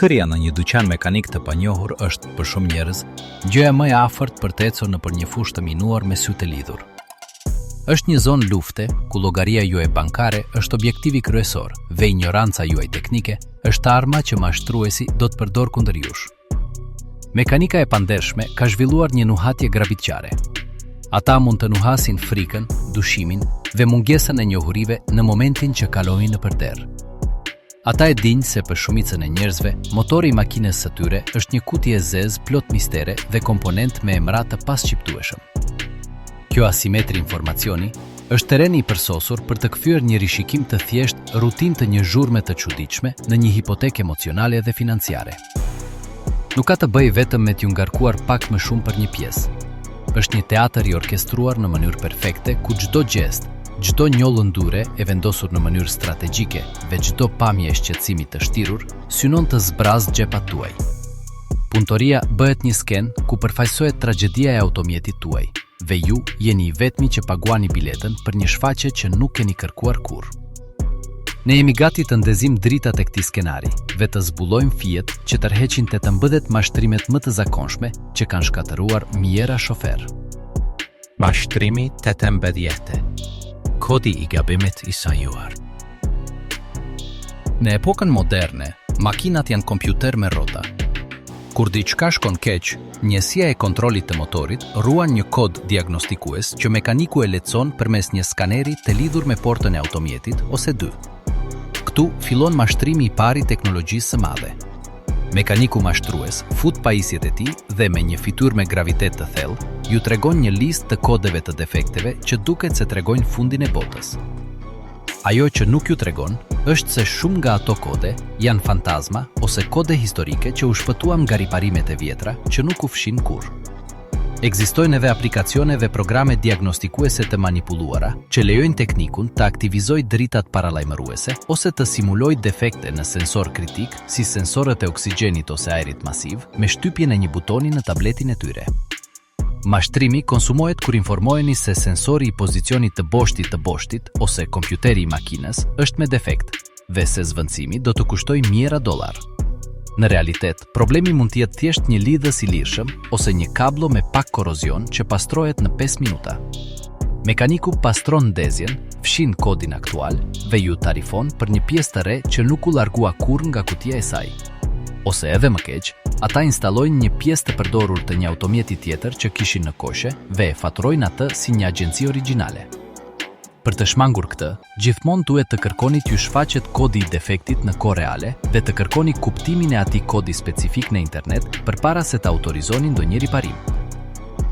Hyrja në një dyqan mekanik të panjohur është, për shumë njerëz, gjëja më e afërt për të ecur nëpër një fushë të minuar me sy të lidhur. Është një zonë lufte, ku llogaria juaj bankare është objektivi kryesor dhe injoranca juaj teknike është arma që mashtruesi do të përdorë kundër jush. Mekanika e pandershme ka zhvilluar një nuhatje grabitqare. Ata mund të nuhasin frikën, dyshimin dhe mungesën e njohurive në momentin që kalojnë nëpër derë. Ata e dinë se për shumicën e njerëzve, motori i makinës së tyre është një kuti e zezë plot mistere dhe komponentë me emra të pashqiptueshëm. Kjo asimetri informacioni është terreni i përsosur për të kthyer një rishikim të thjeshtë rutinë të një zhurme të çuditshme në një hipotekë emocionale dhe financiare. Nuk ka të bëjë vetëm me t'ju ngarkuar pak më shumë për një pjesë. Është një teatër i orkestruar në mënyrë perfekte ku çdo gjest, çdo njollë ndyre e vendosur në mënyrë strategjike dhe çdo pamje e shqetësimit të shtirur synon të zbrazë xhepat tuaj. Punëtoria bëhet një skenë ku përfaqësohet tragjedia e automjetit tuaj dhe ju jeni i vetmi që paguani biletën për një shfaqje që nuk keni kërkuar kurrë. Ne jemi gati të ndezim dritat e këtij skenari dhe të zbulojmë fijet që tërheqin 18 mashtrimet më të zakonshme që kanë shkatërruar mijëra shoferë. Mashtrimi 18. Kodi i gabimit i sajuar. Në epokën moderne, makinat janë kompjuterë me rrota. Kur diçka shkon keq, njësia e kontrollit të motorit ruan një kod diagnostikues që mekaniku e lexon përmes një skaneri të lidhur me portën e automjetit ose dy. Këtu fillon mashtrimi i parë i teknologjisë së madhe. Mekaniku mashtrues fut pajisjet e tij dhe me një fytyrë me gravitet të thellë, ju tregon një listë të kodeve të defekteve që duket se tregojnë fundin e botës. Ajo që nuk ju tregon është se shumë nga ato kode janë fantazma ose kode historike që u shpëtuan nga riparimet e vjetra që nuk u fshinë kurrë. Ekzistojnë edhe aplikacione dhe programe diagnostikuese të manipuluara që lejojnë teknikun të aktivizojë dritat paralajmëruese ose të simulojë defekte në sensorë kritikë si sensorët e oksigjenit ose ajrit masiv me shtypjen e një butoni në tabletin e tyre. Mashtrimi konsumohet kur informoheni se sensori i pozicionit të boshtit të boshtit ose kompjuteri i makinës është me defekt dhe se zëvendësimi do të kushtojë mijëra dollarë. Në realitet, problemi mund të jetë thjesht një lidhës i lirshëm ose një kabllo me pak korrozion që pastrohet në 5 minuta. Mekaniku pastron ndezjen, fshin kodin aktual dhe ju tarifon për një pjesë të re që nuk u largua kurrë nga kutia e saj. Ose edhe më keq, ata instalojnë një pjesë të përdorur të një automjeti tjetër që kishin në koshe dhe e faturojnë atë si një agjenci origjinale. Për të shmangur këtë, gjithmonë duhet të kërkoni t'ju shfaqet kodi i defektit në kohë reale dhe të kërkoni kuptimin e atij kodi specifik në internet përpara se të autorizoni ndonjë riparim.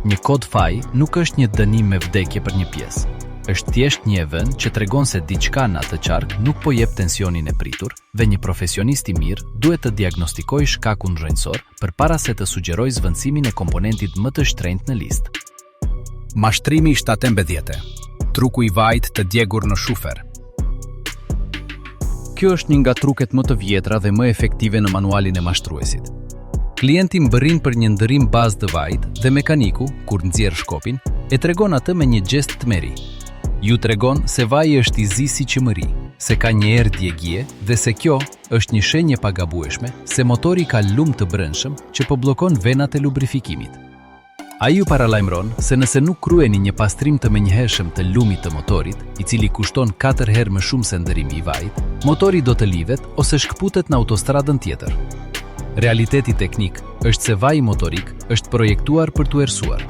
Një kod faj nuk është një dënim me vdekje për një pjesë. Është thjesht një event që tregon se diçka në atë qark nuk po jep tensionin e pritur dhe një profesionist i mirë duhet të diagnostikojë shkakun rrënjësor përpara se të sugjerojë zëvendësimin e komponentit më të shtrenjtë në listë. Mashtrimi 17. Truku i vajit të djegur në shufer. Kjo është një nga truket më të vjetra dhe më efektive në manualin e mashtruesit. Klienti mbërrin për një ndërrim bazë të vajit dhe mekaniku, kur nxjerr shkopin, e tregon atë me një gjest tmerri. Ju tregon se vaji është i zi si qymyri, se ka një erë djegie dhe se kjo është një shenjë e pagabueshme se motori ka lum të brendshëm që po bllokon venat e lubrifikimit. Ai ju paralajmëron se nëse nuk kryeni një pastrim të menjëhershëm të lumit të motorit, i cili kushton katër herë më shumë se ndërrimi i vajit, motori do të lidhet ose shkëputet në autostradën tjetër. Realiteti teknik është se vaji motorik është projektuar për t'u errësuar.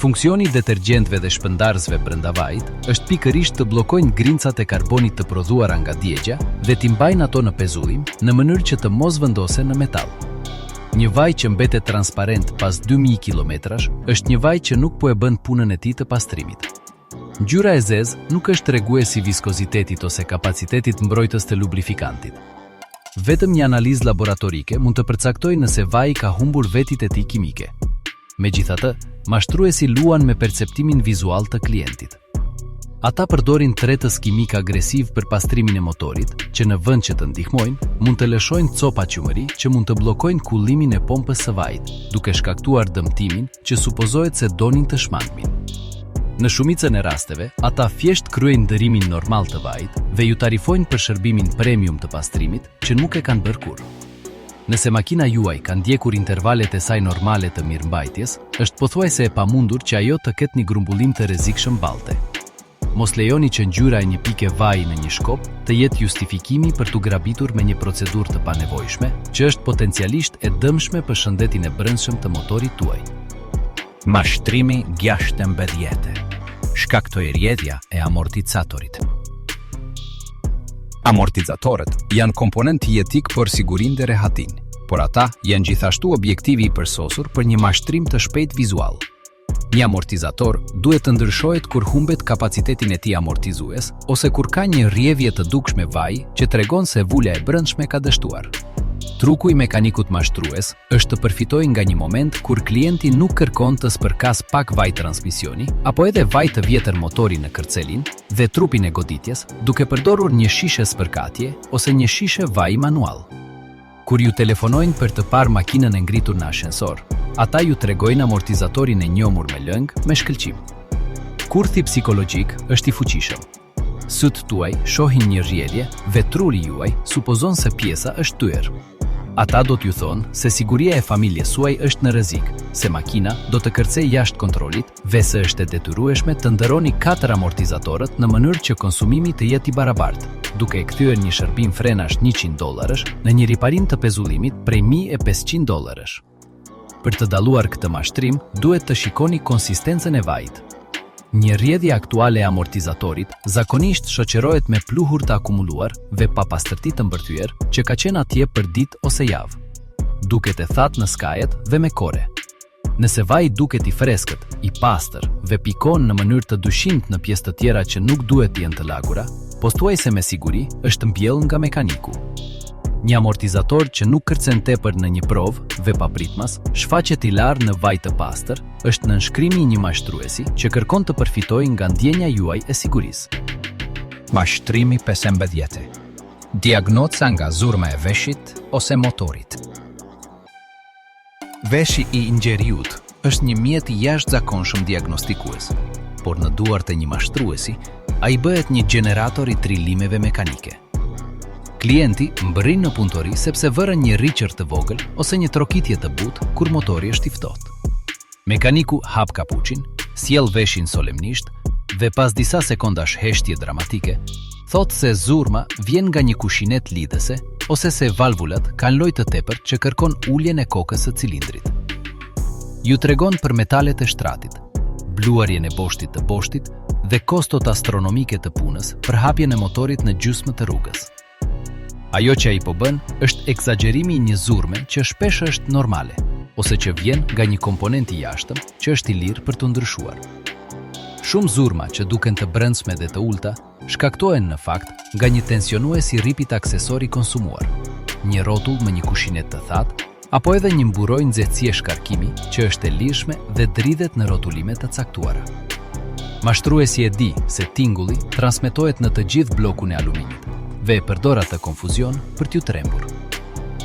Funksioni i detergjentëve dhe shpërndarësve brenda vajit është pikërisht të bllokojnë grincat e karbonit të prodhuara nga djegia dhe t'i mbajnë ato në pezullim në mënyrë që të mos vendosen në metal. Një vaj që mbetet transparent pas 2000 kilometrash është një vaj që nuk po e bën punën e tij të pastrimit. Ngjyra e zezë nuk është tregues i viskozitetit ose kapacitetit mbrojtës të lubrifikantit. Vetëm një analizë laboratorike mund të përcaktojë nëse vaji ka humbur vetitë e tij kimike. Megjithatë, mashtruesi luan me perceptimin vizual të klientit. Ata përdorin tretës kimikë agresivë për pastrimin e motorit, që në vend që të ndihmojnë, mund të lëshojnë copa qymyri që mund të bllokojnë kullimin e pompës së vajit, duke shkaktuar dëmtimin që supozohet se donin të shmangnin. Në shumicën e rasteve, ata thjesht kryejnë ndërrimin normal të vajit dhe ju tarifojnë për shërbimin premium të pastrimit që nuk e kanë bërë kurrë. Nëse makina juaj ka ndjekur intervalet e saj normale të mirëmbajtjes, është pothuajse e pamundur që ajo të ketë një grumbullim të rrezikshëm balte. Mos lejoni që ngjyra e një pike vaji në një shkop të jetë justifikimi për t'u grabitur me një procedurë të panevojshme, që është potencialisht e dëmshme për shëndetin e brendshëm të motorit tuaj. Mashtrimi 16. Shkaktoi rrjedhja e amortizatorit. Amortizatorët janë komponent jetik për sigurinë dhe rehatinë, por ata janë gjithashtu objektivi i përsosur për një mashtrim të shpejtë vizual. Një amortizator duhet të ndryshohet kur humbet kapacitetin e tij amortizues ose kur ka një rrjedhje të dukshme vaji që tregon se vula e brendshme ka dështuar. Truku i mekanikut mashtrues është të përfitojë nga një moment kur klienti nuk kërkon të spërkasë pak vaj transmisioni apo edhe vaj të vjetër motori në kërcelin dhe trupin e goditjes duke përdorur një shishe spërkatje ose një shishe vaji manual. Kur ju telefonojnë për të parë makinën e ngritur në ashensor, ata ju tregojnë amortizatorin e njomur me lëng me shkëlqim. Kurthi psikologjik është i fuqishëm. Sytë tuaj shohin një rrjedhje dhe truri juaj supozon se pjesa është thyer. Ata do t'ju thonë se siguria e familjes suaj është në rrezik, se makina do të kërcejë jashtë kontrollit dhe se është e detyrueshme të ndërroni katër amortizatorët në mënyrë që konsumimi të jetë i barabartë, duke e kthyer një shërbim frenash 100 dollarësh në një riparim të pezullimit prej 1500 dollarësh. Për të dalluar këtë mashtrim, duhet të shikoni konsistencën e vajit. Një rrjedhje aktuale e amortizatorit zakonisht shoqërohet me pluhur të akumuluar dhe papastërti të mbërthyer që ka qenë atje për ditë ose javë. Duket e thatë në skajet dhe me kore. Nëse vaji duket i freskët, i pastër dhe pikon në mënyrë të dyshimtë në pjesë të tjera që nuk duhet të jenë të lagura, pothuajse me siguri është mbjellë nga mekaniku. Një amortizator që nuk kërcen tepër në një provë dhe papritmas shfaqet i larë në vaj të pastër është nënshkrimi i një mashtruesi që kërkon të përfitojë nga ndjenja juaj e sigurisë. Mashtrimi 15. Diagnoza nga zhurma e veshit ose motorit. Veshi i njeriut është një mjet i jashtëzakonshëm diagnostikues, por në duart e një mashtruesi, ai bëhet një gjenerator i trillimeve mekanike. Klienti mbërrin në punëtori sepse vëren një rriqër të vogël ose një trokitje të butë kur motori është i ftohtë. Mekaniku hap kapuçin, sjell veshin solemnisht dhe pas disa sekondash heshtje dramatike, thotë se zhurma vjen nga një kushinetë lidhëse ose se valvulat kanë lojë të tepërt që kërkon uljen e kokës së cilindrit. Ju tregon për metalet e shtratit, bluarjen e boshtit të boshtit dhe kostot astronomike të punës për hapjen e motorit në gjysmë të rrugës. Ajo që ai po bën është ekzagjerimi i një zhurme që shpesh është normale, ose që vjen nga një komponent i jashtëm që është i lirë për t'u ndryshuar. Shumë zhurma që duken të brendshme dhe të ulëta shkaktohen në fakt nga një tensionues i rripit aksesor i konsumuar, një rrotull me një kushinetë të thatë, apo edhe një mburojë nxehtësie shkarkimi që është e lirshme dhe dridhet në rrotullime të caktuara. Mashtruesi e di se tingulli transmetohet në të gjithë bllokun e aluminit dhe e përdor atë konfuzion për t'ju trembur.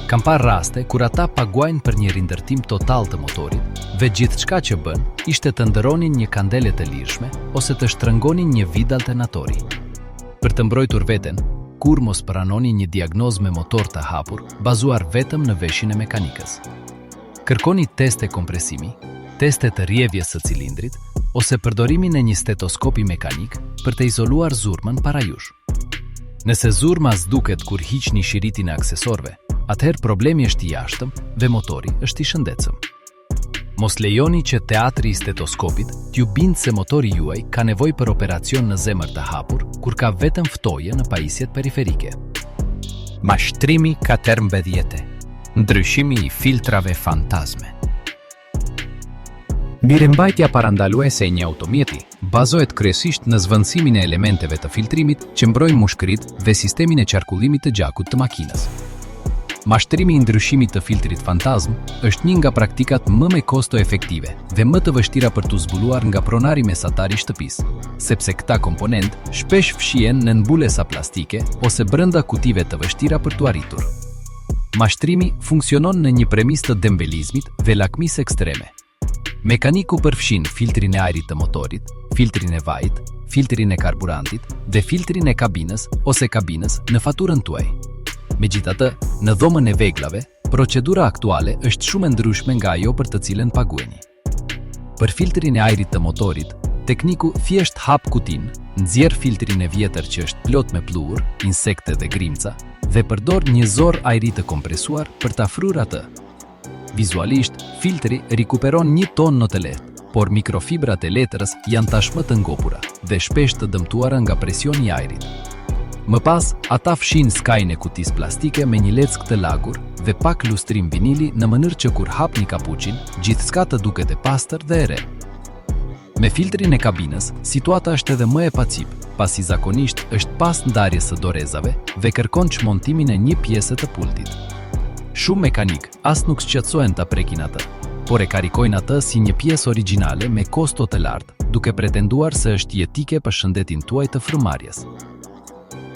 Kam parë raste kur ata paguajnë për një rindërtim total të motorit dhe gjithçka që bënë ishte të ndërronin një kandele të lirshme ose të shtrëngonin një vidë alternatori. Për të mbrojtur veten, kurrë mos pranoni një diagnozë me motor të hapur bazuar vetëm në veshin e mekanikës. Kërkoni teste kompresimi, teste të rrjedhjes së cilindrit ose përdorimin e një stetoskopi mekanik për të izoluar zhurmën para jush. Nëse zhurma zhduket kur hiqni shiritin e aksesorëve, atëherë problemi është i jashtëm dhe motori është i shëndetshëm. Mos lejoni që teatri i stetoskopit t'ju bindë se motori juaj ka nevojë për operacion në zemër të hapur kur ka vetëm ftohje në pajisjet periferike. Mashtrimi 14. Ndryshimi i filtrave fantazme. Mirëmbajtja parandaluese e një automjeti bazohet kryesisht në zëvendësimin e elementeve të filtrimit që mbrojnë mushkëritë dhe sistemin e qarkullimit të gjakut të makinës. Mashtrimi i ndryshimit të filtrit fantazmë është një nga praktikat më me kosto efektive dhe më të vështira për t'u zbuluar nga pronari mesatar i shtëpisë, sepse këta komponentë shpesh fshihen nën mbulesa plastike ose brenda kutive të vështira për t'u arritur. Mashtrimi funksionon në një premisë të dembelizmit dhe lakmisë ekstreme. Mekaniku përfshin filtrin e ajrit të motorit, filtrin e vajit, filtrin e karburantit dhe filtrin e kabinës ose kabinës në faturën tuaj. Megjithatë, në dhomën e veglave, Procedura aktuale është shumë e ndryshme nga ajo për të cilën pagueni. Për filtrin e ajrit të motorit, tekniku thjesht hap kutinë, nxjerr filtrin e vjetër që është plot me pluhur, insekte dhe grimca dhe përdor një zorrë ajri të kompresuar për ta fryrë atë. Vizualisht, filtri rikuperon një ton më të lehtë, por mikrofibrat e letrës janë tashmë të ngopura dhe shpesh të dëmtuara nga presioni i ajrit. Më pas, ata fshijnë skajin e kutisë plastike me një leckë të lagur dhe pak lustrim vinili në mënyrë që kur hapni kapuçin, gjithçka të duket e pastër dhe e re. Me filtrin e kabinës, situata është edhe më e pacipë, pasi zakonisht është pas ndarjes së dorezave dhe kërkon çmontimin e një pjese të pultit. Shumë mekanikë as nuk shqetësohen ta prekin atë, por e karikojnë atë si një pjesë origjinale me kosto të lartë, duke pretenduar se është jetike për shëndetin tuaj të frymëmarrjes.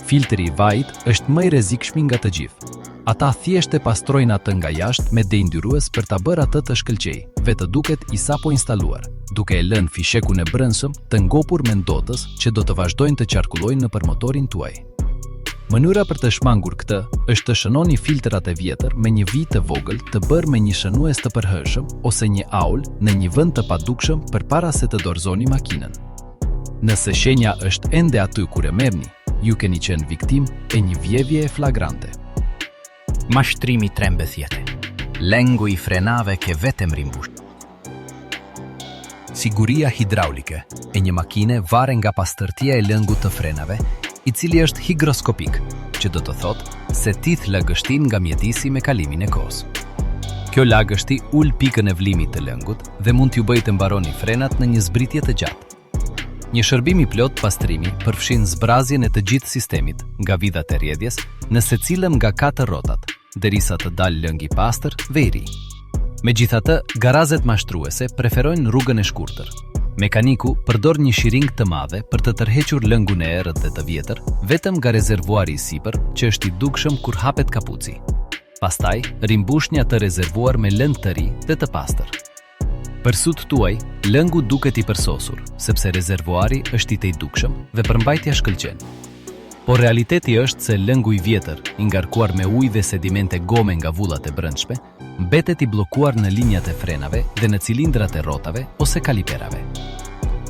Filtri i vajit është më i rrezikshmi nga të gjithë. Ata thjesht e pastrojnë atë nga jashtë me deyndyrues për ta bërë atë të shkëlqejë dhe të duket i sapo instaluar, duke e lënë fishekun e brendshëm të ngopur me ndotës që do të vazhdojnë të qarkullojnë nëpër motorin tuaj. Mënyra për të shmangur këtë është të shënoni filtrat e vjetër me një vijë të vogël të bërë me një shënues të përhershëm ose një aull në një vend të padukshëm përpara se të dorëzoni makinën. Nëse shenja është ende aty kur e merrni, ju keni qenë viktimë e një vjedhjeje flagrante. Mashtrimi 13. Lëngu i frenave që vetëm rimbush. Siguria hidraulike e një makine varet nga pastërtia e lëngut të frenave, i cili është higroskopik, që do të thotë se thith lagështinë nga mjedisi me kalimin e kohës. Kjo lagështi ul pikën e vlimit të lëngut dhe mund t'ju bëjë të mbaroni frenat në një zbritje të gjatë. Një shërbim i plotë pastrimi përfshin zbrazjen e të gjithë sistemit, nga vidhat e rrjedhjes, në secilën nga katër rrotat, derisa të dalë lëng i pastër dhe i ri. Megjithatë, garazhet mashtruese preferojnë rrugën e shkurtër. Mekaniku përdor një shiringë të madhe për të tërhequr lëngun e errët dhe të vjetër vetëm nga rezervuari i sipër që është i dukshëm kur hapet kapuci. Pastaj, rimbushni atë rezervuar me lëng të ri dhe të pastër. Për sytë tuaj, lëngu duket i përsosur, sepse rezervuari është i tejdukshëm dhe përmbajtja shkëlqen. Por realiteti është se lëngu i vjetër, i ngarkuar me ujë dhe sedimente gome nga vullat e brendshme, mbetet i bllokuar në linjat e frenave dhe në cilindrat e rrotave ose kaliperave.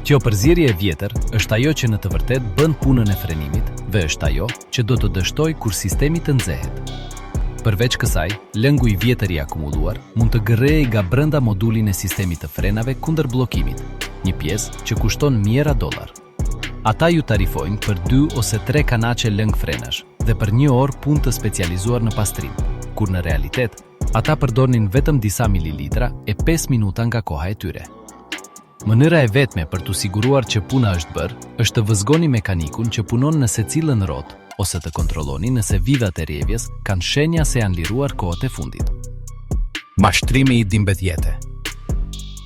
Kjo përzierje e vjetër është ajo që në të vërtetë bën punën e frenimit dhe është ajo që do të dështojë kur sistemi të nxehet. Përveç kësaj, lëngu i vjetër i akumuluar mund të gërryejë nga brenda modulin e sistemit të frenave kundër bllokimit, një pjesë që kushton mijëra dollarë. Ata ju tarifojnë për dy ose tre kanaçe lëng frenash dhe për një orë punë të specializuar në pastrim, kur në realitet, ata përdornin vetëm disa mililitra e pesë minuta nga koha e tyre. Mënyra e vetme për t'u siguruar që puna është bërë, është të vëzhgoni mekanikun që punon në secilën rrotë ose të kontrolloni nëse vidhat e rrjedhjes kanë shenja se janë liruar kohët e fundit. Mashtrimi i 12.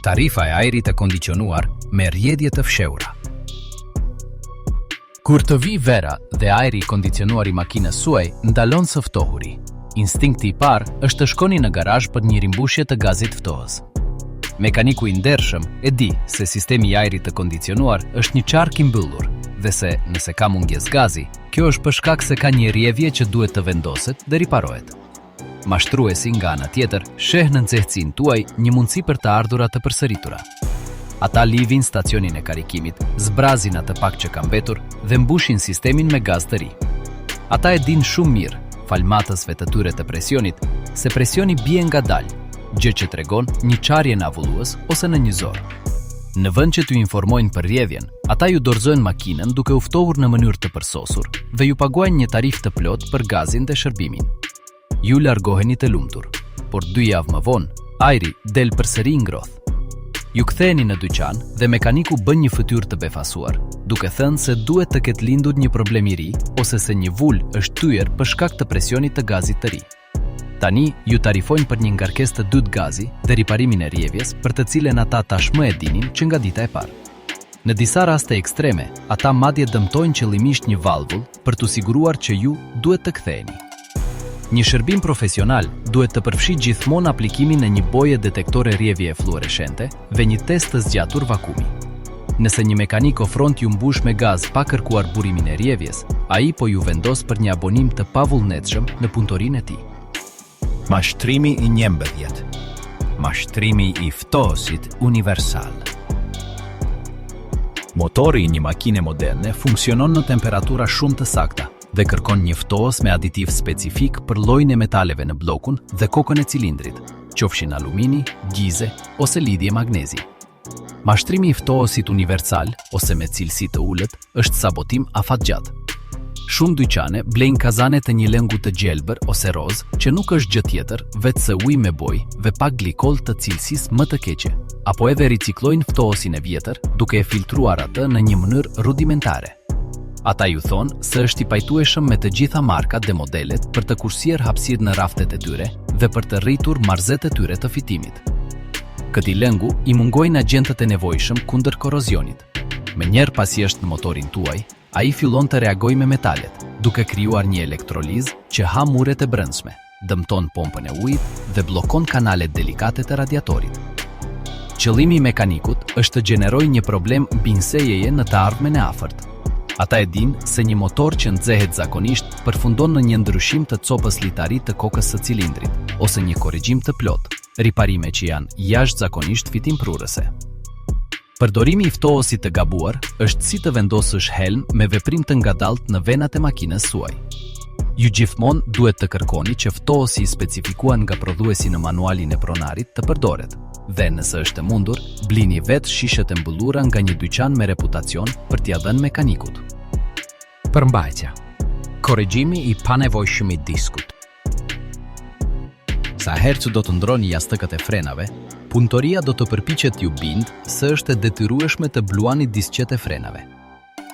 Tarifa e ajrit të kondicionuar me rrjedhje të fshehura. Kur të vijë vera dhe ajri i kondicionuar i makinës suaj ndalon së ftohuri, instinkti i parë është të shkoni në garazh për një rimbushje të gazit ftohës. Mekaniku i ndershëm e di se sistemi i ajrit të kondicionuar është një qark i mbyllur dhe se, nëse ka mungesë gazi, kjo është për shkak se ka një rrjedhje që duhet të vendoset dhe riparohet. Mashtruesi, nga ana tjetër, sheh në nxehtësinë tuaj një mundësi për të ardhura të përsëritura. Ata lidhin stacionin e karikimit, zbrazin atë pak që ka mbetur dhe mbushin sistemin me gaz të ri. Ata e dinë shumë mirë, falë matësve të tyre të presionit, se presioni bie ngadalë, gjë që tregon një çarje në avullues ose në një zorrë. Në vend që t'ju informojnë për rrjedhjen, ata ju dorëzojnë makinën duke u ftohur në mënyrë të përsosur dhe ju paguajnë një tarifë të plotë për gazin dhe shërbimin. Ju largoheni të lumtur, por dy javë më vonë, ajri del përsëri i ngrohtë. Ju ktheheni në dyqan dhe mekaniku bën një fytyrë të befasuar, duke thënë se duhet të ketë lindur një problem i ri ose se një vulë është thyer për shkak të presionit të gazit të ri. Tani ju tarifojnë për një ngarkesë të dytë gazi dhe riparimin e rrjedhjes për të cilën ata tashmë e dinin që nga dita e parë. Në disa raste ekstreme, ata madje dëmtojnë qëllimisht një valvul për t'u siguruar që ju duhet të ktheheni. Një shërbim profesional duhet të përfshijë gjithmonë aplikimin e një boje detektore rrjedhjeje fluoreshente dhe një test të zgjatur vakumi. Nëse një mekanik ofron t'ju mbushë me gaz pa kërkuar burimin e rrjedhjes, ai po ju vendos për një abonim të pavullnetshëm në punëtorinë e tij. Mashtrimi i 11. Mashtrimi i ftohësit universal. Motori i një makine moderne funksionon në temperatura shumë të sakta dhe kërkon një ftohës me aditiv specifik për llojin e metaleve në bllokun dhe kokën e cilindrit, qofshin alumini, gjize ose lidhje magnezi. Mashtrimi i ftohësit universal ose me cilësi të ulët është sabotim afatgjatë. Shumë dyqane blejnë kazane të një lëngu të gjelbër ose rozë që nuk është gjë tjetër veçse ujë me bojë dhe pak glikol të cilësisë më të keqe, apo edhe riciklojnë ftohësin e vjetër duke e filtruar atë në një mënyrë rudimentare. Ata ju thonë se është i pajtueshëm me të gjitha markat dhe modelet për të kursyer hapësirë në raftet e tyre dhe për të rritur marzhet e tyre të fitimit. Këtij lëngu i mungojnë agjentët e nevojshëm kundër korrozionit. Menjëherë pasi është në motorin tuaj, ai fillon të reagojë me metalet, duke krijuar një elektrolizë që ha muret e brendshme, dëmton pompën e ujit dhe bllokon kanalet delikate të radiatorit. Qëllimi i mekanikut është të gjenerojë një problem mbinxehjeje në të ardhmen e afërt. Ata e dinë se një motor që nxehet zakonisht përfundon në një ndryshim të copës litari të kokës së cilindrit ose një korrigjim të plotë, riparime që janë jashtëzakonisht fitimprurëse. Përdorimi i ftohësit të gabuar është si të vendosësh helm me veprim të ngadaltë në venat e makinës suaj. Ju gjithmonë duhet të kërkoni që ftohësi i specifikuar nga prodhuesi në manualin e pronarit të përdoret dhe, nëse është e mundur, blini vetë shishet e mbyllura nga një dyqan me reputacion për t'ia dhënë mekanikut. Përmbajtja. Korrigjimi i panevojshëm i diskut. Sa herë që do të ndroni jastëkët e frenave, punëtoria do të përpiqet t'ju bindë se është e detyrueshme të bluani disqet e frenave.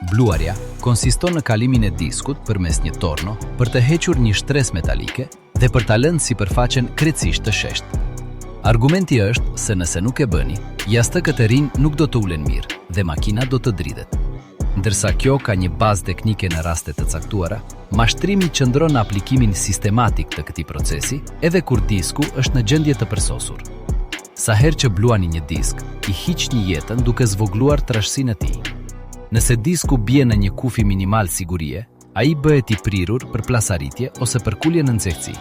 Bluarja konsiston në kalimin e diskut përmes një torno për të hequr një shtresë metalike dhe për ta lënë sipërfaqen krejtësisht të sheshtë. Argumenti është se nëse nuk e bëni, jastëkët e rinj nuk do të ulen mirë dhe makina do të dridhet. Ndërsa kjo ka një bazë teknike në raste të caktuara, mashtrimi qëndron në aplikimin sistematik të këtij procesi, edhe kur disku është në gjendje të përsosur. Sa herë që bluani një disk, i hiqni jetën duke zvogëluar trashësinë e tij. Nëse disku bie në një kufi minimal sigurie, ai bëhet i prirur për plasaritje ose përkulje në nxehtësi.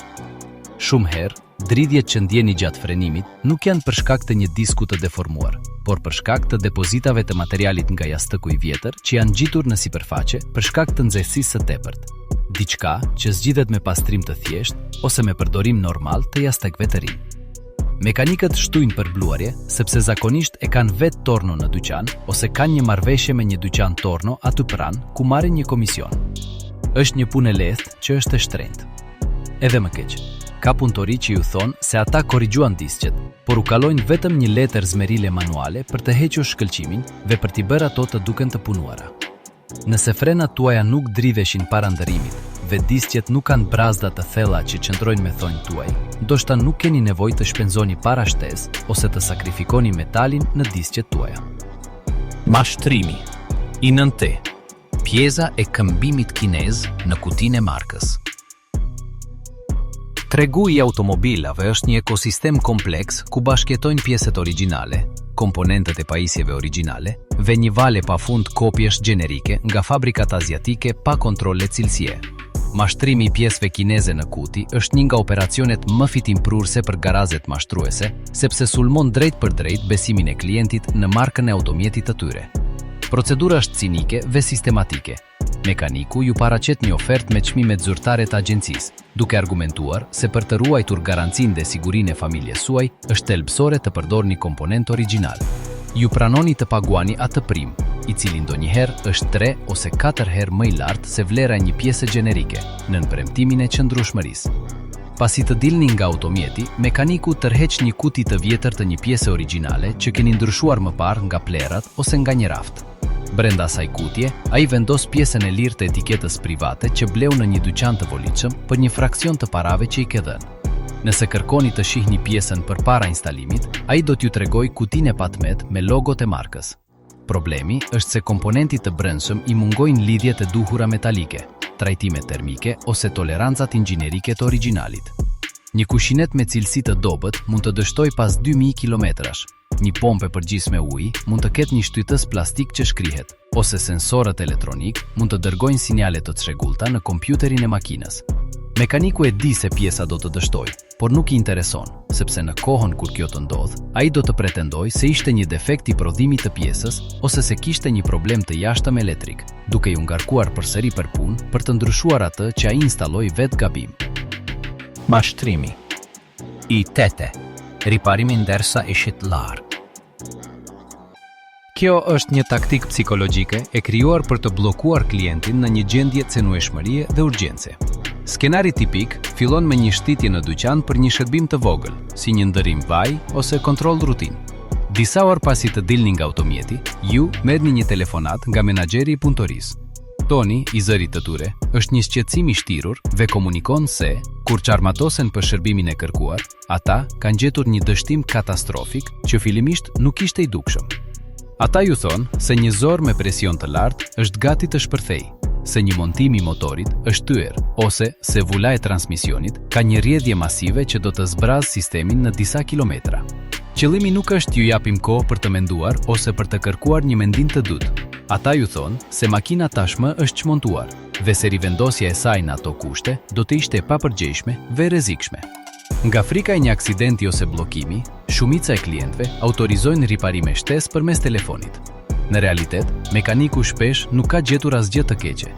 Shumë herë, Dridhjet që ndjeni gjatë frenimit nuk janë për shkak të një disku të deformuar, por për shkak të depozitave të materialit nga jastëku i vjetër që janë ngjitur në sipërfaqe për shkak të nxehtësisë së tepërt. Diçka që zgjidhet me pastrim të thjeshtë ose me përdorim normal të jastëkëve të rinj. Mekanikët shtyjnë për bluarje sepse zakonisht e kanë vetë tornon në dyqan ose kanë një marrëveshje me një dyqan torno aty pranë ku marrin një komision. Është një punë e lehtë që është e shtrenjtë. Edhe më keq, ka punëtori që ju thonë se ata korrigjuan disqet, por u kalojnë vetëm një letër zmerile manuale për të hequr shkëlqimin dhe për t'i bërë ato të duken të punuara. Nëse frenat tuaja nuk dridheshin para ndërrimit dhe disqet nuk kanë brazda të thella që qëndrojnë me thonjtë tuaj, ndoshta nuk keni nevojë të shpenzoni para shtesë ose të sakrifikoni metalin në disqet tuaja. Mashtrimi i nëntë. Pjesa e këmbimit kinez në kutinë e markës. Tregu i automobilave është një ekosistem kompleks ku bashkëjetojnë pjesët origjinale, komponentët e pajisjeve origjinale dhe një valë e pafund kopjesh gjenerike nga fabrikat aziatike pa kontrolle cilësie. Mashtrimi i pjesëve kineze në kuti është një nga operacionet më fitimprurëse për garazhet mashtruese, sepse sulmon drejtpërdrejt besimin e klientit në markën e automjetit të tyre. Procedura është cinike dhe sistematike. Mekaniku ju paraqet një ofertë me çmimet zyrtare të agjencisë, duke argumentuar se për të ruajtur garancinë dhe sigurinë e familjes suaj është thelbësore të përdorni komponentë origjinalë. Ju pranoni të paguani atë prim, i cili ndonjëherë është tre ose katër herë më i lartë se vlera e një pjese gjenerike, nën premtimin e qëndrueshmërisë. Pasi të dilni nga automjeti, mekaniku tërheq një kuti të vjetër të një pjese origjinale që keni ndryshuar më parë nga plehrat ose nga një raft. Brenda asaj kutie, ai vendos pjesën e lirë të etiketës private që bleu në një dyqan të volitshëm për një fraksion të parave që i ke dhënë. Nëse kërkoni të shihni pjesën përpara instalimit, ai do t'ju tregojë kutinë e patëmetë me logot e markës. Problemi është se komponentit të brendshëm i mungojnë lidhjet e duhura metalike, trajtimet termike ose tolerancat inxhinierike të origjinalit. Një kushinetë me cilësi të dobët mund të dështojë pas 2000 kilometrash, një pompë e përgjithshme uji mund të ketë një shtytës plastik që shkrihet, ose sensorët elektronikë mund të dërgojnë sinjale të çrregullta në kompjuterin e makinës. Mekaniku e di se pjesa do të dështojë, por nuk i intereson, sepse në kohën kur kjo të ndodhë, ai do të pretendojë se ishte një defekt i prodhimit të pjesës ose se kishte një problem të jashtëm elektrik, duke ju ngarkuar përsëri për punë për të ndryshuar atë që ai instaloi vetë gabim. Mashtrimi i tete, riparimi ndërsa ishit larg. Kjo është një taktikë psikologjike e krijuar për të bllokuar klientin në një gjendje cenueshmërie dhe urgjence. Skenari tipik fillon me një shëtitje në dyqan për një shërbim të vogël, si një ndërrim vaji ose kontroll rutinë. Disa orë pasi të dilni nga automjeti, ju merrni një telefonatë nga menaxheri i punëtorisë. Toni i zërit të tyre është një shqetësim i shtirur dhe komunikon se, kur çarmatosen për shërbimin e kërkuar, Ata kanë gjetur një dështim katastrofik që fillimisht nuk ishte i dukshëm. Ata ju thonë se një zorrë me presion të lartë është gati të shpërthejë, se një montim i motorit është thyer ose se vula e transmisionit ka një rrjedhje masive që do të zbrazë sistemin në disa kilometra. Qëllimi nuk është t'ju japim kohë për të menduar ose për të kërkuar një mendim të dytë. Ata ju thonë se makina tashmë është çmontuar dhe se rivendosja e saj në ato kushte do të ishte e papërgjegjshme dhe e rrezikshme. Nga frika e një aksidenti ose bllokimi, shumica e klientëve autorizojnë riparime shtesë përmes telefonit. Në realitet, mekaniku shpesh nuk ka gjetur asgjë të keqe.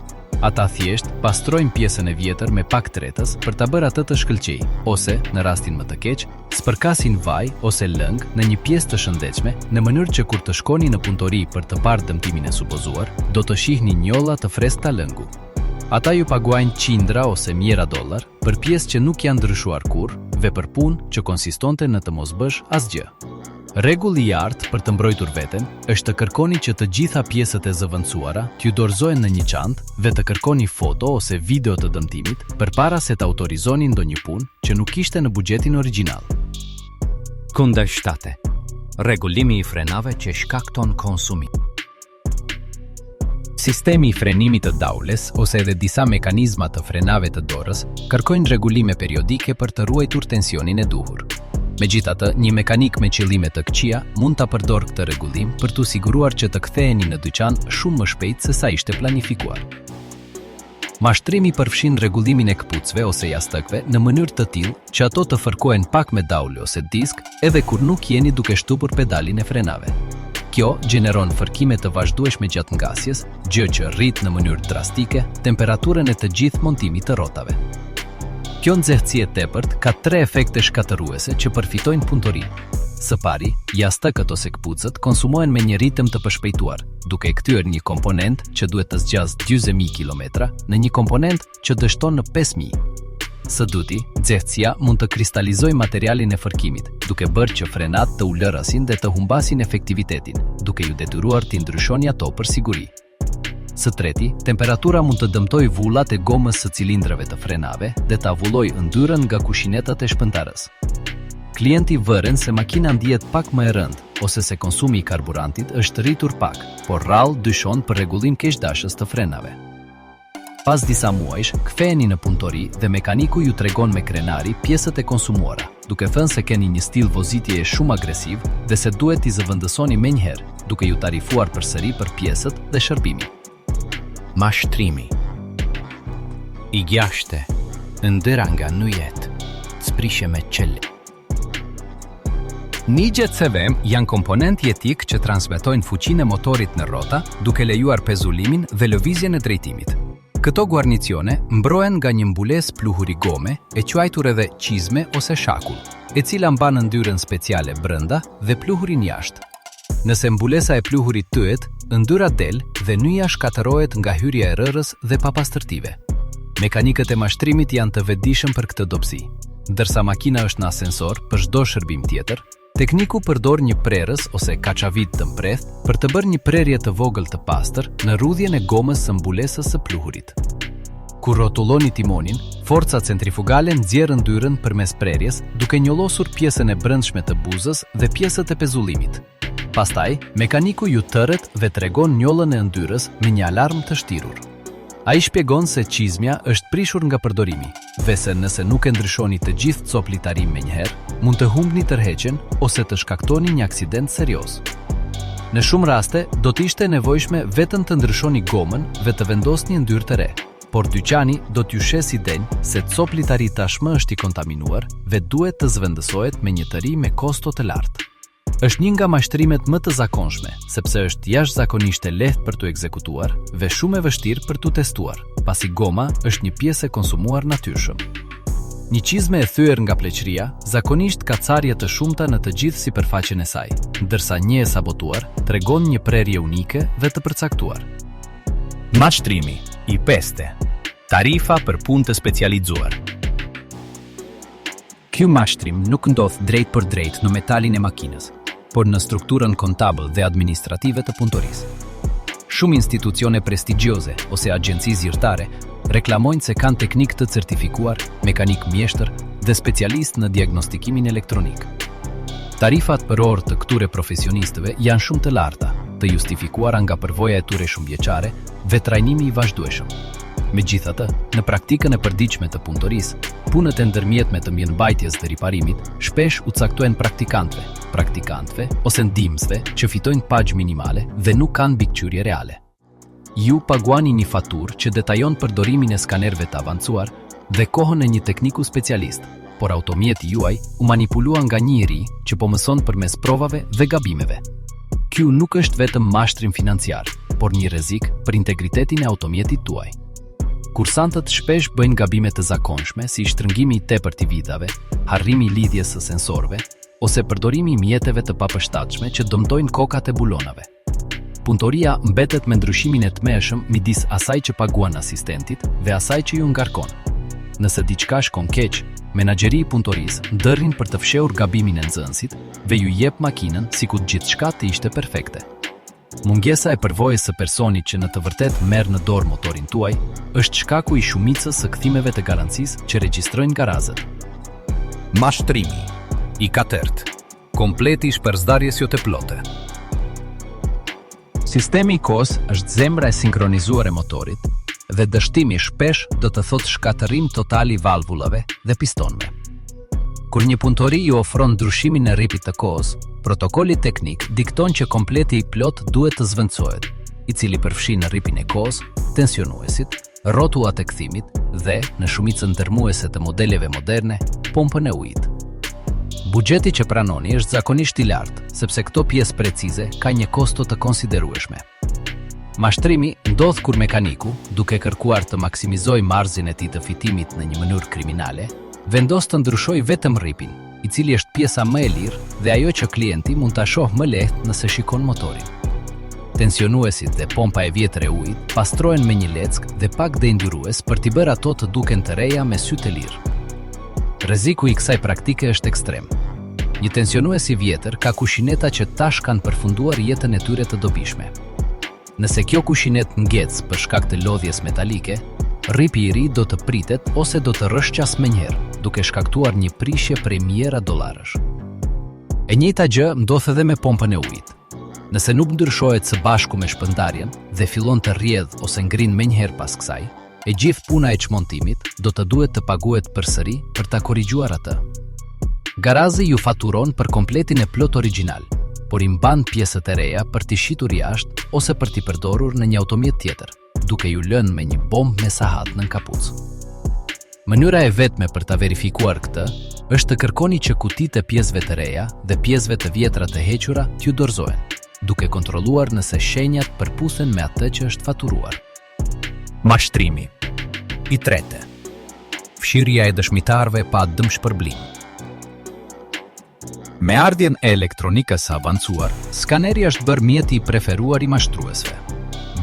Ata thjesht pastrojnë pjesën e vjetër me pak tretës për ta bërë atë të shkëlqejë, ose, në rastin më të keq, spërkasin vaj ose lëng në një pjesë të shëndetshme në mënyrë që kur të shkoni në punëtori për të parë dëmtimin e supozuar, do të shihni njolla të freskëta lëngu. Ata ju paguajnë qindra ose mijëra dollarë për pjesë që nuk janë ndryshuar kurrë dhe për punë që konsistonte në të mos bësh asgjë. Rregulli i artë për të mbrojtur veten është të kërkoni që të gjitha pjesët e zëvendësuara t'ju dorëzohen në një çantë dhe të kërkoni foto ose video të dëmtimit përpara se të autorizoni ndonjë punë që nuk ishte në buxhetin origjinal. Kundërshtate. Rregullimi i frenave që shkakton konsumim. Sistemi i frenimit të daules ose edhe disa mekanizma të frenave të dorës kërkojnë rregullime periodike për të ruajtur tensionin e duhur. Megjithatë, një mekanik me qëllime të këqija mund ta përdorë këtë rregullim për t'u siguruar që të ktheheni në dyqan shumë më shpejt se sa ishte planifikuar. Mashtrimi përfshin rregullimin e këpucëve ose jastëkëve në mënyrë të tillë që ato të fërkohen pak me daule ose disk edhe kur nuk jeni duke shtypur pedalin e frenave. Kjo gjeneron fërkime të vazhdueshme gjatë ngasjes, gjë që rrit në mënyrë drastike temperaturën e të gjithë montimit të rrotave. Kjo nxehtësi e tepërt ka tre efekte shkatërruese që përfitojnë punëtorinë. Së pari, jastëkët ose këpucët konsumohen me një ritëm të përshpejtuar, duke e kthyer një komponent që duhet të zgjasë 40.000 kilometra në një komponent që dështon në 5.000. Së dyti, nxehtësia mund të kristalizojë materialin e fërkimit, duke bërë që frenat të ulërasin dhe të humbasin efektivitetin, duke ju detyruar t'i ndryshoni ato për siguri. Së treti, temperatura mund të dëmtojë vulat e gomës së cilindrave të frenave dhe të avullojë yndyrën nga kushinetat e shpëndarës. Klienti vëren se makina ndihet pak më e rëndë ose se konsumi i karburantit është rritur pak, por rrallë dyshon për rregullim keqdashës të frenave. Pas disa muajsh, ktheheni në punëtori dhe mekaniku ju tregon me krenari pjesët e konsumuara, duke thënë se keni një stil vozitjeje shumë agresiv dhe se duhet t'i zëvendësoni menjëherë, duke ju tarifuar përsëri për pjesët dhe shërbimin. Mashtrimi i gjashte, yndyra nga nyjet, ç'prishje me qëllim. Nyjet CVM janë komponentë jetikë që transmetojnë fuqinë e motorit në rrota, duke lejuar pezullimin dhe lëvizjen e drejtimit. Këto guarnicione mbrohen nga një mbulesë pluhuri gome, e quajtur edhe çizme ose shakull, e cila mban yndyrën speciale brenda dhe pluhurin jashtë. Nëse mbulesa e pluhurit thyhet, yndyra del dhe nyja shkatërrohet nga hyrja e rërës dhe papastërtive. Mekanikët e mashtrimit janë të vetëdijshëm për këtë dobësi. Ndërsa makina është në ascensor për çdo shërbim tjetër, tekniku përdor një prerës ose kaçavidë të mprehtë për të bërë një prerje të vogël të pastër në rrudhjen e gomës së mbulesës së pluhurit. Kur rrotulloni timonin, forca centrifugale nxjerr yndyrën përmes prerjes, duke njollosur pjesën e brendshme të buzës dhe pjesët e pezullimit. Pastaj, mekaniku ju thërret dhe tregon njollën e yndyrës me një alarm të shtirur. Ai shpjegon se çizmja është prishur nga përdorimi dhe se nëse nuk e ndryshoni të gjithë copë litarin menjëherë, mund të humbni tërheqjen ose të shkaktoni një aksident serioz. Në shumë raste, do të ishte e nevojshme vetëm të ndryshoni gomën dhe të vendosni yndyrë të re. Por dyqani do t'ju shesë idenë se coplitari tashmë është i kontaminuar dhe duhet të zëvendësohet me një të ri me kosto të lartë. Është një nga mashtrimet më të zakonshme, sepse është jashtëzakonisht e lehtë për t'u ekzekutuar dhe shumë e vështirë për t'u testuar, pasi goma është një pjesë e konsumuar natyrshëm. Një çizme e thyer nga pleqëria zakonisht ka carje të shumta në të gjithë sipërfaqen e saj, ndërsa një e sabotuar tregon një prerje unike dhe të përcaktuar. Mashtrimi i pestë, Tarifa për punë të specializuar. Ky mashtrim nuk ndodh drejtpërdrejt në metalin e makinës, por në strukturën kontabël dhe administrative të punëtorisë. Shumë institucione prestigjioze ose agjenci zyrtare reklamojnë se kanë teknikë të certifikuar, mekanikë mjeshtër dhe specialistë në diagnostikimin elektronik. Tarifat për orë të këtyre profesionistëve janë shumë të larta, të justifikuara nga përvoja e tyre shumëvjeçare dhe trajnimi i vazhdueshëm. Megjithatë, në praktikën e përditshme të punëtorisë, punët e ndërmjetme të mirëmbajtjes dhe riparimit shpesh u caktohen praktikantëve, praktikantëve ose ndihmësve që fitojnë pagë minimale dhe nuk kanë mbikëqyrje reale. Ju paguani një faturë që detajon përdorimin e skanerëve të avancuar dhe kohën e një tekniku specialist, por automjeti juaj u manipulua nga një i ri që po mëson përmes provave dhe gabimeve. Ky nuk është vetëm mashtrim financiar, por një rrezik për integritetin e automjetit tuaj. Kursantët shpesh bëjnë gabime të zakonshme si shtrëngimi i tepërt i vidave, harrimi i lidhjes së sensorëve ose përdorimi i mjeteve të papërshtatshme që dëmtojnë kokat e bulonave. Punëtoria mbetet me ndryshimin e tmerrshëm midis asaj që paguan asistentit dhe asaj që ju ngarkon. Nëse diçka shkon keq, menaxheri i punëtorisë ndërhyn për të fshehur gabimin e nxënësit dhe ju jep makinën sikur gjithçka të ishte perfekte. Mungesa e përvojës së personit që në të vërtetë merr në dorë motorin tuaj është shkaku i shumicës së kthimeve të garancisë që regjistrojnë garazhet. Mashtrimi i katërt. Kompleti i shpërndarjes jo të plotë. Sistemi i kohës është zemra e sinkronizuar e motorit dhe dështimi shpesh do të thotë shkatërrim total i valvulave dhe pistonëve. Kur një punëtori ju ofron ndryshimin e rripit të kohës, protokolli teknik dikton që kompleti i plotë duhet të zëvendësohet, i cili përfshin rripin e kohës, tensionuesit, rrotullat e kthimit dhe, në shumicën dërrmuese të modeleve moderne, pompën e ujit. Buxheti që pranoni është zakonisht i lartë, sepse këto pjesë precize kanë një kosto të konsiderueshme. Mashtrimi ndodh kur mekaniku, duke kërkuar të maksimizojë marzhin e tij të fitimit në një mënyrë kriminale, vendos të ndryshojë vetëm rripin, i cili është pjesa më e lirë dhe ajo që klienti mund ta shohë më lehtë nëse shikon motorin. Tensionuesit dhe pompa e vjetër e ujit pastrohen me një leckë dhe pak dendyrues për t'i bërë ato të duken të reja me sy të lirë. Rreziku i kësaj praktike është ekstrem. Një tensionues i vjetër ka kushineta që tash kanë përfunduar jetën e tyre të dobishme. Nëse kjo kushinetë ngec për shkak të lodhjes metalike, rripi i ri do të pritet ose do të rrëshqasë menjëherë, duke shkaktuar një prishje prej mijëra dollarësh. E njëjta gjë ndodh edhe me pompën e ujit. Nëse nuk ndryshohet së bashku me shpërndarjen dhe fillon të rrjedhë ose ngrin menjëherë pas kësaj, E gjithë puna e çmontimit do të duhet të paguhet përsëri për ta korrigjuar atë. Garazhi ju faturon për kompletin e plotë origjinal, por i mban pjesët e reja për t'i shitur jashtë ose për t'i përdorur në një automjet tjetër, duke ju lënë me një bombë me sahat nën kapuc. Mënyra e vetme për ta verifikuar këtë është të kërkoni që kutitë e pjesëve të reja dhe pjesëve të vjetra të hequra t'ju dorëzohen, duke kontrolluar nëse shenjat përputhen me atë që është faturuar. Mashtrimi i tretë. Fshirja e dëshmitarëve pa dëmshpërblim. Me ardhjen e elektronikës së avancuar, skaneri është bërë mjeti i preferuar i mashtruesve.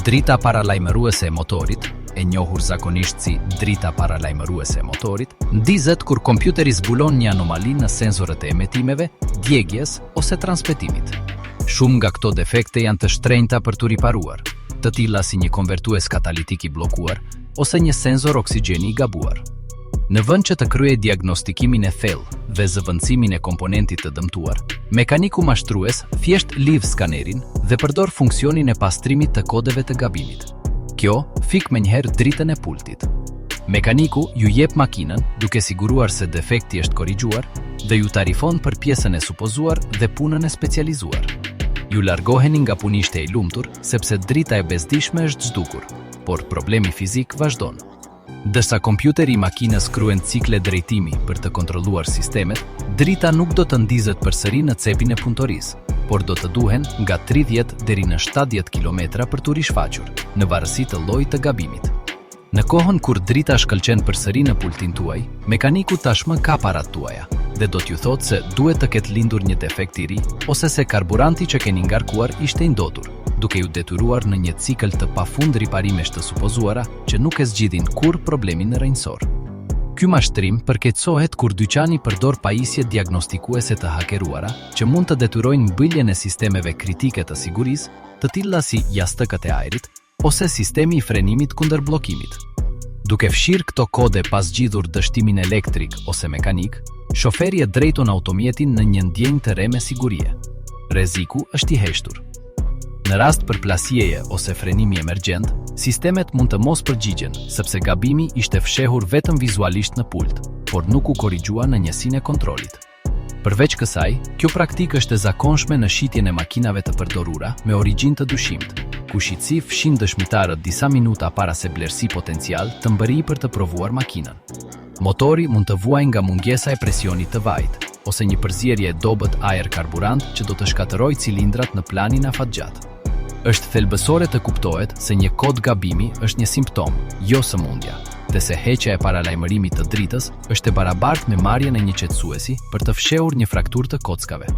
Drita paralajmëruese e motorit, e njohur zakonisht si drita paralajmëruese e motorit, ndizet kur kompjuteri zbulon një anomali në sensorët e emetimeve, djegies ose transmetimit. Shumë nga këto defekte janë të shtrenjta për t'u riparuar, të tilla si një konvertues katalitik i bllokuar ose një sensor oksigjeni i gabuar. Në vend që të kryejë diagnostikimin e thellë dhe zëvendësimin e komponentit të dëmtuar, mekaniku mashtrues thjesht lidh skanerin dhe përdor funksionin e pastrimit të kodeve të gabimit. Kjo fik menjëherë dritën e pultit. Mekaniku ju jep makinën duke siguruar se defekti është korrigjuar dhe ju tarifon për pjesën e supozuar dhe punën e specializuar. Ju largoheni nga punishtja i lumtur sepse drita e bezdisshme është zhdukur, por problemi fizik vazhdon. Ndërsa kompjuteri i makinës kryen cikle drejtimi për të kontrolluar sistemet, drita nuk do të ndizet përsëri në cepin e punëtorisë, por do të duhen nga 30 deri në 70 kilometra për t'u rishfaqur, në varësi të llojit të gabimit. Në kohën kur drita shkëlqen përsëri në pultin tuaj, mekaniku tashmë ka paratë tuaja dhe do t'ju thotë se duhet të ketë lindur një defekt i ri ose se karburanti që keni ngarkuar ishte i ndotur, duke ju detyruar në një cikël të pafund riparimesh të supozuara që nuk e zgjidhin kurrë problemin rrënjësor. Ky mashtrim përkeqësohet kur dyqani përdor pajisje diagnostikuese të hakeruara që mund të detyrojnë mbylljen e sistemeve kritike të sigurisë, të tilla si jastëkët e ajrit, ose sistemi i frenimit kundër bllokimit. Duke fshirë këto kode pa zgjidhur dështimin elektrik ose mekanik, shoferi e drejton automjetin në një ndjenjë të rreme sigurie. Rreziku është i heshtur. Në rast përplasjeje ose frenimi emergjent, sistemet mund të mos përgjigjen, sepse gabimi ishte fshehur vetëm vizualisht në pult, por nuk u korrigjua në njësinë e kontrollit. Përveç kësaj, kjo praktikë është e zakonshme në shitjen e makinave të përdorura me origjinë të dyshimtë, ku shitësi fshin dëshmitarët disa minuta para se blerësi potencial të mbërrijë për të provuar makinën. Motori mund të vuajë nga mungesa e presionit të vajit, ose një përzierje e dobët ajër-karburant që do të shkatërrojë cilindrat në planin afatgjatë. Është thelbësore të kuptohet se një kod gabimi është një simptomë, jo sëmundja, dhe se heqja e paralajmërimit të dritës është e barabartë me marrjen e një qetësuesi për të fshehur një frakturë të kockave.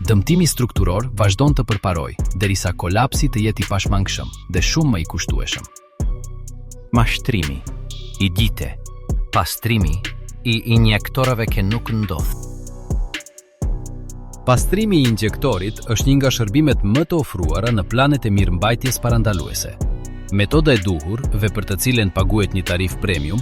Dëmtimi strukturor vazhdon të përparojë, derisa kolapsi të jetë i pashmangshëm dhe shumë më i kushtueshëm. Mashtrimi i dytë. Pastrimi i injektorëve që nuk ndodh. Pastrimi i injektorit është një nga shërbimet më të ofruara në planet e mirëmbajtjes parandaluese. Metoda e duhur, dhe për të cilën paguhet një tarifë premium,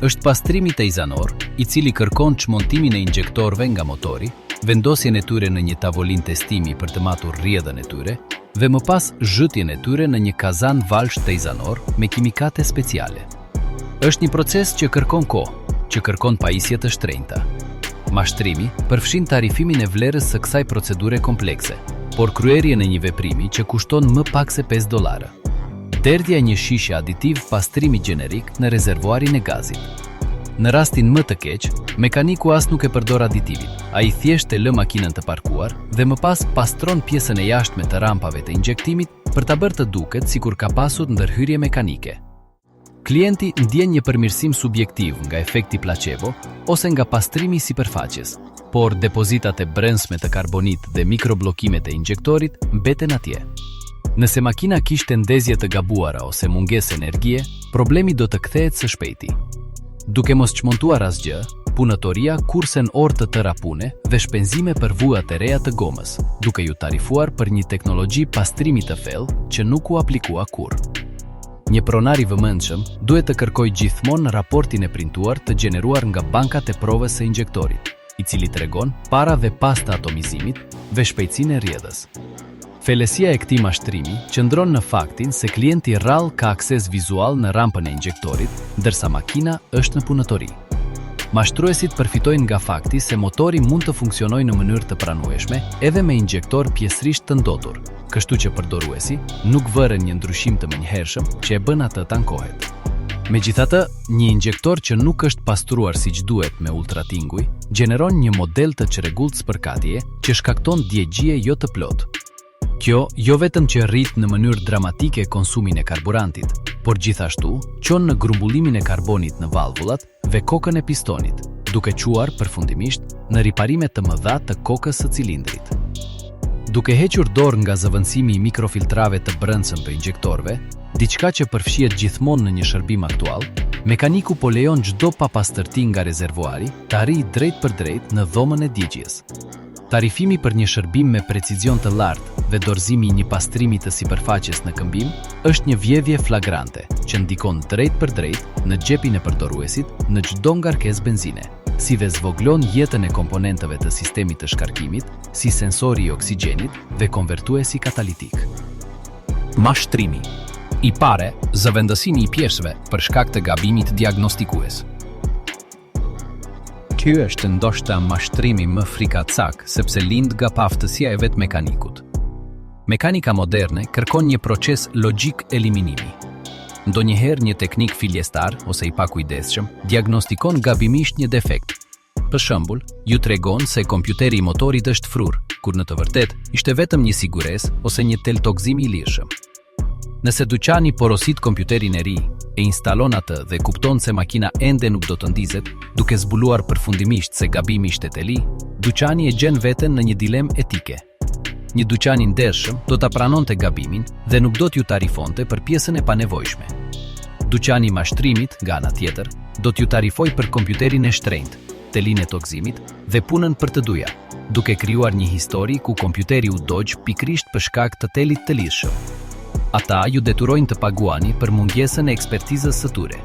është pastrimi tejzanor, i cili kërkon çmontimin e injektorëve nga motori, vendosjen e tyre në një tavolinë testimi për të matur rrjedhën e tyre dhe më pas zhytjen e tyre në një kazan valësh tejzanor me kimikate speciale. Është një proces që kërkon kohë, që kërkon pajisje të shtrenjta. Mashtrimi përfshin tarifimin e vlerës së kësaj procedure komplekse, por kryerjen e një veprimi që kushton më pak se 5 dollarë. Derdhja e një shishe aditiv pastrimi gjenerik në rezervuarin e gazit. Në rastin më të keq, mekaniku as nuk e përdor aditivin. Ai thjesht e lë makinën të parkuar dhe më pas pastron pjesën e jashtme të rampave të injektimit për ta bërë të duket sikur ka pasur ndërhyrje mekanike. Klienti ndjen një përmirësim subjektiv nga efekti placebo ose nga pastrimi i sipërfaqes, por depozitat e brendshme të karbonit dhe mikrobllokimet e injektorit mbeten atje. Nëse makina kishte ndezje të gabuara ose mungesë energjie, problemi do të kthehet së shpejti. Duke mos çmontuar asgjë, punëtoria kursen orë të tëra pune dhe shpenzime për vujat e reja të gomës, duke ju tarifuar për një teknologji pastrimi të thellë që nuk u aplikua kurrë. Një pronar i vëmendshëm duhet të kërkojë gjithmonë raportin e printuar të gjeneruar nga bankat e provës së injektorit, i cili tregon para dhe pas të atomizimit dhe shpejtësinë e rrjedhës. Thellësia e këtij mashtrimi qëndron në faktin se klienti rrallë ka akses vizual në rampën e injektorit, ndërsa makina është në punëtori. Mashtruesit përfitojnë nga fakti se motori mund të funksionojë në mënyrë të pranueshme edhe me injektor pjesërisht të ndotur, kështu që përdoruesi nuk vëren një ndryshim të menjëhershëm që e bën atë të ankohet. Megjithatë, një injektor që nuk është pastruar siç duhet me ultratinguj, gjeneron një model të çrregullt spërkatjeje që shkakton djegie jo të plotë. Kjo jo vetëm që rrit në mënyrë dramatike konsumin e karburantit, por gjithashtu çon në grumbullimin e karbonit në valvulat dhe kokën e pistonit, duke çuar përfundimisht në riparime të mëdha të kokës së cilindrit. Duke hequr dorë nga zëvendësimi i mikrofiltrave të brendshëm të injektorëve, diçka që përfshihet gjithmonë në një shërbim aktual, mekaniku po lejon çdo papastërti nga rezervuari të arrijë drejtpërdrejt në dhomën e djegies. Tarifimi për një shërbim me precizion të lartë dhe dorëzimi i një pastrimi të sipërfaqes në këmbim është një vjedhje flagrante që ndikon drejtpërdrejt në xhepin e përdoruesit në çdo ngarkesë benzine, si dhe zvogëlon jetën e komponentëve të sistemit të shkarkimit, si sensori i oksigjenit dhe konvertuesi katalitik. Mashtrimi i parë, zëvendësimi i pjesëve për shkak të gabimit diagnostikues. Ky është ndoshta mashtrimi më frikacak sepse lind nga paaftësia e vetë mekanikut. Mekanika moderne kërkon një proces logjik eliminimi. Ndonjëherë një teknik fillestar ose i pakujdesshëm diagnostikon gabimisht një defekt. Për shembull, ju tregon se kompjuteri i motorit është fryrë, kur në të vërtetë ishte vetëm një siguresë ose një tel tokëzimi i lirshëm. Nëse dyqani porosit kompjuterin e ri, e instalon atë dhe kupton se makina ende nuk do të ndizet, duke zbuluar përfundimisht se gabimi ishte teli, dyqani e gjen veten në një dilemë etike. Një dyqan i ndershëm do ta pranonte gabimin dhe nuk do t'ju tarifonte për pjesën e panevojshme. Dyqani i mashtrimit, nga ana tjetër, do t'ju tarifojë për kompjuterin e shtrenjtë, telin e tokëzimit dhe punën për të dyja, duke krijuar një histori ku kompjuteri u dogj pikërisht për shkak të telit të lirshëm. Ata ju detyrojnë të paguani për mungesën e ekspertizës së tyre.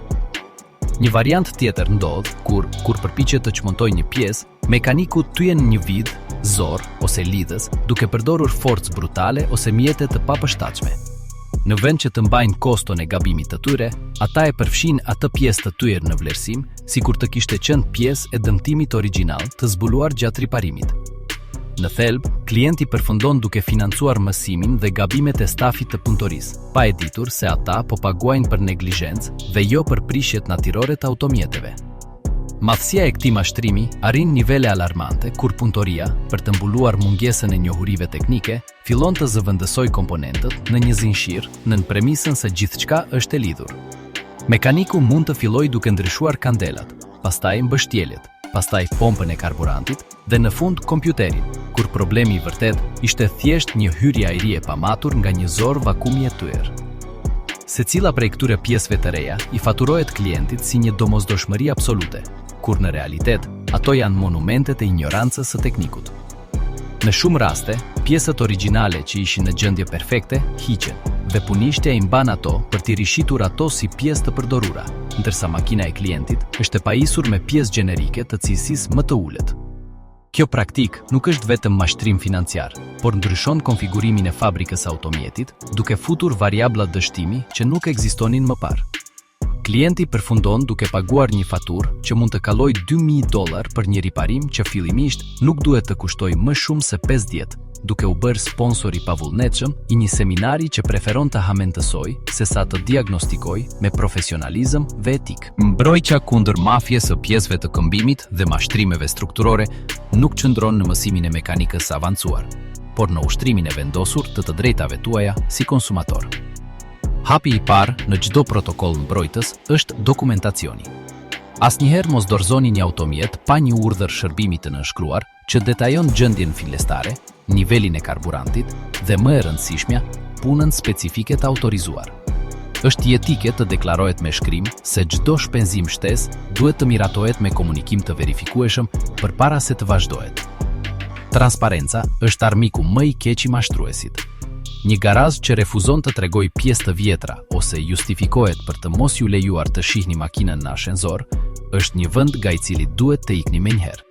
Një variant tjetër ndodh kur, kur përpiqet të çmontojë një pjesë, mekaniku thyen një vidë, zorrë ose lidhës duke përdorur forcë brutale ose mjete të papërshtatshme. Në vend që të mbajnë koston e gabimit të tyre, ata e përfshijnë atë pjesë të thyer në vlerësim, sikur të kishte qenë pjesë e dëmtimit origjinal të zbuluar gjatë riparimit. Në thelb, klienti përfundon duke financuar mësimin dhe gabimet e stafit të punëtorisë, pa e ditur se ata po paguajnë për neglizhencë dhe jo për prishjet natyrore të automjeteve. Madhësia e këtij mashtrimi arrin nivele alarmante kur punëtoria, për të mbuluar mungesën e njohurive teknike, fillon të zëvendësojë komponentët në një zinxhir nën premisën se gjithçka është e lidhur. Mekaniku mund të fillojë duke ndryshuar kandelat, pastaj mbështjelljet, pastaj pompën e karburantit dhe në fund kompjuterin, kur problemi i vërtetë ishte thjesht një hyrje ajri e pamatur nga një zorrë vakumi e thyer. Secila prej këtyre pjesëve të reja i faturohet klientit si një domosdoshmëri absolute, kur në realitet ato janë monumentet e injorancës së teknikut. Në shumë raste, pjesët origjinale që ishin në gjendje perfekte hiqen dhe punishtja i mban ato për t'i rishitur ato si pjesë të përdorura, ndërsa makina e klientit është e pajisur me pjesë gjenerike të cilësisë më të ulët. Kjo praktikë nuk është vetëm mashtrim financiar, por ndryshon konfigurimin e fabrikës së automjetit, duke futur variabla dështimi që nuk ekzistonin më parë. Klienti përfundon duke paguar një faturë që mund të kalojë 2000 dollarë për një riparim që fillimisht nuk duhet të kushtojë më shumë se 50, duke u bërë sponsor i pavullnetshëm i një seminari që preferon të hamendësojë sesa të diagnostikojë me profesionalizëm dhe etikë. Mbrojtja kundër mafies së pjesëve të këmbimit dhe mashtrimeve strukturore nuk qëndron në mësimin e mekanikës së avancuar, por në ushtrimin e vendosur të të drejtave tuaja si konsumator. Hapi i parë në çdo protokoll mbrojtës është dokumentacioni. Asnjëherë mos dorëzoni një automjet pa një urdhër shërbimi të nënshkruar që detajon gjendjen fillestare, nivelin e karburantit dhe më e rëndësishmja, punën specifike të autorizuar. Është jetike të deklarohet me shkrim se çdo shpenzim shtesë duhet të miratohet me komunikim të verifikueshëm përpara se të vazhdohet. Transparenca është armiku më i keq i mashtruesit. Një garazh që refuzon të tregojë pjesë të vjetra ose justifikohet për të mos ju lejuar të shihni makinën në ashensor, është një vend nga i cili duhet të ikni menjëherë.